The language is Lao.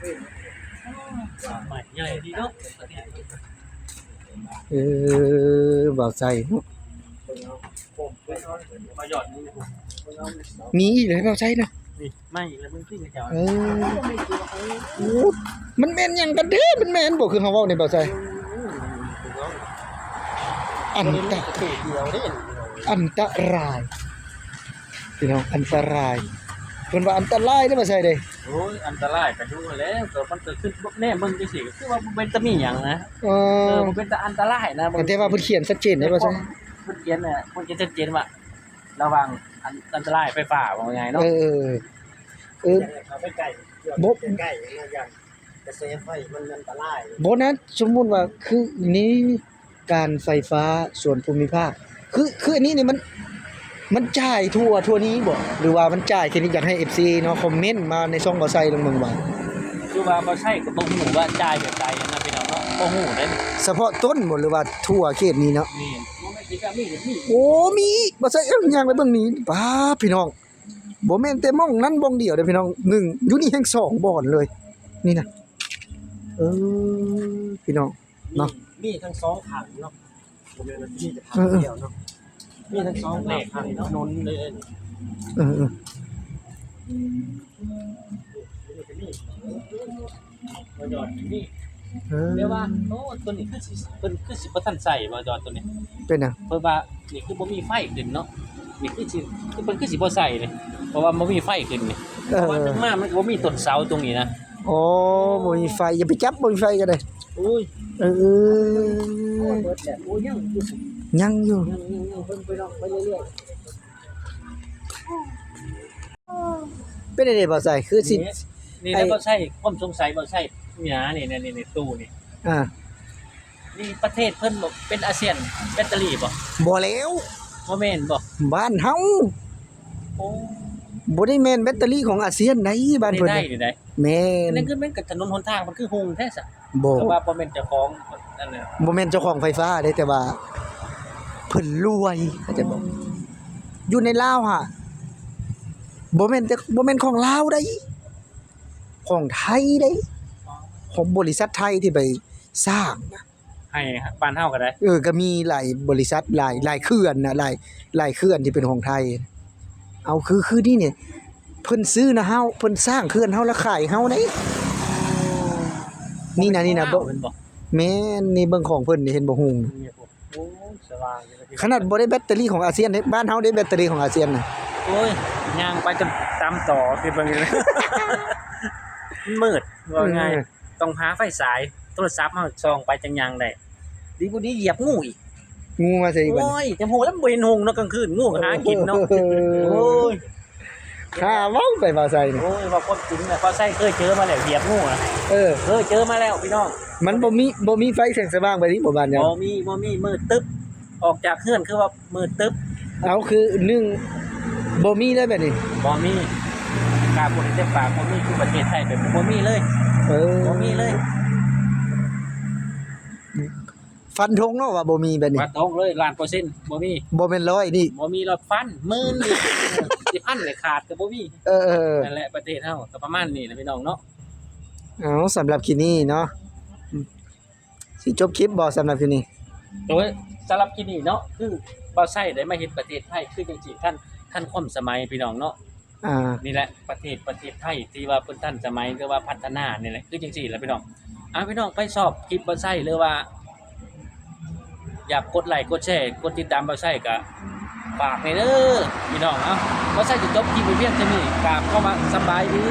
ໃໝ່ໃຫຍ່ດີເນາະ. ເອີ ບ່າວໄຊເນາະ. ມາຢອດ ມີອີກແລ້ວບ່າວໄຊນະ. ນີ້ ມາອີກແລ້ວ ເບິ່ງຊິເຈົ້າ. ເອີ ໂອ້ ມັນແມ່ນຫຍັງກັນເດ້? ມັນແມ່ນບໍ່ ຄືເຮົາເວົ້ານີ້ບ່າວໄຊ? ອັນຕະ ອັນຕະລາຍ ພີ່ນ້ອງ ອັນຕະລາຍ. ເພິ່ນວ່າອັນຕະລາຍເດ້ບ່າວໄຊເດ້. ໂອ້ຍ ອັນຕະລາຍກະຢູ່ຫັ້ນແຫຼະ ກະມັນກະຄືແນມເບິ່ງຈັ່ງຊີ້ ກະຄືວ່າບໍ່ເປັນຕາມີຫຍັງນະ. ເອີ ເອີ ບໍ່ເປັນຕາອັນຕະລາຍນະ. ແຕ່ວ່າເພິ່ນຂຽນຊັດເຈນເດ້ບ່າວໄຊ. ເພິ່ນຂຽນນະ ເພິ່ນຂຽນຊັດເຈນວ່າ ລະຫວ່າງອັນ ອັນຕະລາຍໄຟຟ້າ ເວົ້າງ່າຍໆເນາະ. ເອີ ເອີ ເອີ ເອົາໄປໃກ້ ບໍ່ ໃກ້ໆນະ ຢ້ານກະແສໄຟມັນອັນຕະລາຍ. ບໍ່ນະ ສົມມຸດວ່າຄືນີ້ ການໄຟຟ້າສ່ວນພູມິພາກ ຄື ຄືອັນນີ້ນີ້ມັນ ມັນຈ່າຍທົ່ວ ທົ່ວນີ້ບໍ່ ຫຼືວ່າມັນຈ່າຍແຄ່ນີ້? ຢາກໃຫ້ເອັຟຊີເນາະ ຄອມເມັນມາໃນຊ່ອງບ່າວໄຊລອງເບິ່ງວ່າ ຄືວ່າບ່າວໄຊກະບໍ່ຮູ້ວ່າຈ່າຍແບບໃດຫັ້ນນະພີ່ນ້ອງເນາະ ບໍ່ຮູ້ເດ້. ສະເພາະຕົ້ນບໍ່ ຫຼືວ່າທົ່ວເຂດນີ້ເນາະ? ແມ່ນ ໂອ້ ມີອີກບ່າວໄຊ. ເອີ ຍ່າງໄປເບິ່ງນີ້ ປ້າ ພີ່ນ້ອງ ບໍ່ແມ່ນແຕ່ໝ່ອງນັ້ນບ່ອນດຽວເດ້ພີ່ນ້ອງ ໜຶ່ງ ຢູ່ນີ້ແຮ່ງສອງບ່ອນເລີຍ ນີ້ນະ. ເອີ ພີ່ນ້ອງ ເນາະ ມີທັງສອງຂ້າງເນາະ ບໍ່ແມ່ນວ່າມີແຕ່ຂ້າງດຽວເນາະ ເອີ ເອີ ມີທັງສອງຂ້າງ ຂ້າງຖະໜົນເລີຍ. ເອີ ເອີ ບໍ່ຢອດມີ ເອີ ແຕ່ວ່າ ໂອ້ ໂຕນີ້ຄືຊິ ເພິ່ນຄືຊິບໍ່ທັນໃຊ້ບໍ່ຢອດໂຕນີ້. ເປັນຫຍັງ? ເພິ່ນວ່ານີ້ຄືບໍ່ມີໄຟຂຶ້ນເນາະ ນີ້ຄືຊິ ຄືເພິ່ນຄືຊິບໍ່ໃຊ້ນີ້ ເພາະວ່າບໍ່ມີໄຟຂຶ້ນນີ້. ເອີ ເພາະວ່າເຖິງມາມັນກະບໍ່ມີຕົ້ນເສົາຕົງນີ້ນະ. ໂອ້ ບໍ່ມີໄຟ ຢ່າໄປຈັບ ບໍ່ມີໄຟກະໄດ້. ໂອ້ຍ ເອີ ເອີ ໂອ້ຍ ເບິດແລ້ວ ໂອ້ຍ ຍັງຢູ່ ຍັງຢູ່ ຍັງ ຍັງ ຍັງ ເບິ່ງໄປເນາະ ໄປເລື້ອຍໆ. ເປັນໄດ໋ບ່າວໄຊ ຄືຊິ ນີ້ ນີ້ແຫຼະ ບ່າວໄຊ ຄວາມສົງໄສບ່າວໄຊ ນີ້ນະ ນີ້ ນີ້ ນີ້ ຕູ້ນີ້ ອ່າ ນີ້ປະເທດເພິ່ນບໍ່ເປັນອາຊຽນແບັດເຕີຣີບໍ່? ບໍ່ແລ້ວ ບໍ່ແມ່ນບໍ່? ບ້ານເຮົາ ໂອ້ ບໍ່ໄດ້ແມ່ນແບັດເຕີຣີຂອງອາຊຽນໃດ໋ ບ້ານເພິ່ນ ນີ້ໄດ໋ ນີ້ໄດ໋. ແມ່ນ ນັ້ນຄືແມ່ນກະຖະໜົນຫົນທາງມັນຄືຮຸ່ງແທ້ຊະ. ບໍ່ ແຕ່ວ່າບໍ່ແມ່ນເຈົ້າຂອງນັ້ນແຫຼະ ບໍ່ແມ່ນເຈົ້າຂອງໄຟຟ້າເດ້ ແຕ່ວ່າເພິ່ນລວຍ ເຂົ້າໃຈບໍ່? ຢູ່ໃນລາວຫະ ບໍ່ແມ່ນແຕ່ ບໍ່ແມ່ນຂອງລາວໃດ໋ ຂອງໄທໃດ໋ ຂອງບໍລິສັດໄທທີ່ໄປສ້າງນະ. ໃຫ້ບ້ານເຮົາກະໄດ້ ເອີ ກະມີຫຼາຍບໍລິສັດ ຫຼາຍ ຫຼາຍເຂື່ອນນະ ຫຼາຍ ຫຼາຍເຂື່ອນທີ່ເປັນຂອງໄທ. ເອົາ ຄື ຄືນີ້ນີ້ ເພິ່ນຊື້ນະເຮົາ ເພິ່ນສ້າງເຂື່ອນເຮົາລະຂາຍເຮົາເດ້. ນີ້ນະ ນີ້ນະ ເບິ່ງ ແມ່ນ ນີ້ເບິ່ງຂອງເພິ່ນນີ້ ເຫັນບໍ່ ຮຸ່ງ ໂອ້ຍ ສະຫວ່າງຢູ່ ຂະໜາດບໍ່ໄດ້ແບັດເຕີຣີຂອງອາຊຽນເດ້ ບ້ານເຮົາໄດ້ແບັດເຕີຣີຂອງອາຊຽນນະ. ໂອ້ຍ ຍ່າງໄປຈົນຕຳຕໍ່ ຄືເບິ່ງຢູ່ ມັນມືດ ເວົ້າງ່າຍ ເອີ ຕ້ອງຫາໄຟສາຍ ໂທລະສັບເຮົາສ່ອງໄປຈັ່ງຍ່າງໄດ້. ດີບໍ່ດີຢຽບງູອີກ ງູມາໃສ່ອີກບາດນີ້. ໂອ້ຍ ຈະຮູ້ແລ້ວ ບໍ່ເຫັນຮຸ່ງເນາະ ກາງຄືນງູກະຫາກິນເນາະ. ໂອ້ ໂອ້ຍ ຫາເວົ້າໄປບ່າວໄຊນີ້. ໂອ້ຍ ເວົ້າຄວາມຈິງນະ ບ່າວໄຊເຄີຍເຈີມາແລ້ວ ຢຽບງູນະ. ເອີ ເຄີຍເຈີມາແລ້ວພີ່ນ້ອງ. ມັນບໍ່ມີ ບໍ່ມີໄຟແສງສະຫວ່າງໄປນີ້ບໍ່ບ້ານເຈົ້າ? ບໍ່ມີ ບໍ່ມີ ມືດຕຶບ ອອກຈາກເຮືອນຄືວ່າມືດຕຶບ. ເອົາ ຄືໜຶ່ງ ບໍ່ມີເລີຍແບບນີ້? ບໍ່ມີ ກ້າພູດໄດ້ເຕັມປາກ ບໍ່ມີ ຄືປະເທດໄທແບບນີ້ ບໍ່ມີເລີຍ. ເອີ ບໍ່ມີເລີຍ. ຟັນທົງເນາະວ່າບໍ່ມີແບບນີ້. ຟັນທົງເລີຍ ລ້ານເປີເຊັນ ບໍ່ມີ. ບໍ່ແມ່ນຮ້ອຍນີ້ ບໍ່ມີ ລອດຟັນໝື່ນນີ້ ຊິພັນເລີຍຂາດກະບໍ່ມີ. ເອີ ເອີ ເອີ ນັ້ນແຫຼະ ປະເທດເຮົາກະປະມານນີ້ແຫຼະພີ່ນ້ອງເນາະ. ເອົາ ສຳລັບຄລິບນີ້ເນາະ ຊິຈົບຄລິບບໍ່ ສຳລັບຄລິບນີ້? ໂດຍ ສຳລັບຄລິບນີ້ເນາະ ຄືບ່າວໄຊໄດ້ມາເຫັນປະເທດໄທ ຄືຈັ່ງຊີ້ ທັນ ທັນຄວາມສະໄໝພີ່ນ້ອງເນາະ. ອ່າ ນີ້ແຫຼະ ປະເທດ ປະເທດໄທທີ່ວ່າເພິ່ນທັນສະໄໝ ຫຼືວ່າພັດທະນານີ້ແຫຼະ ຄືຈັ່ງຊີ້ແຫຼະພີ່ນ້ອງ. ອ່າ ພີ່ນ້ອງໃຜຊອບຄລິບບ່າວໄຊ ຫຼືວ່າຢາກກົດໄລ້ ກົດແຊ ກົດຕິດຕາມບ່າວໄຊກະຝາກແດ່ເດີພີ່ນ້ອງ. ເອົາ ບ່າວໄຊຈະຈົບຄລິບໄວ້ພຽງເທົ່ານີ້ ກາບຄຳວ່າສະບາຍດີ.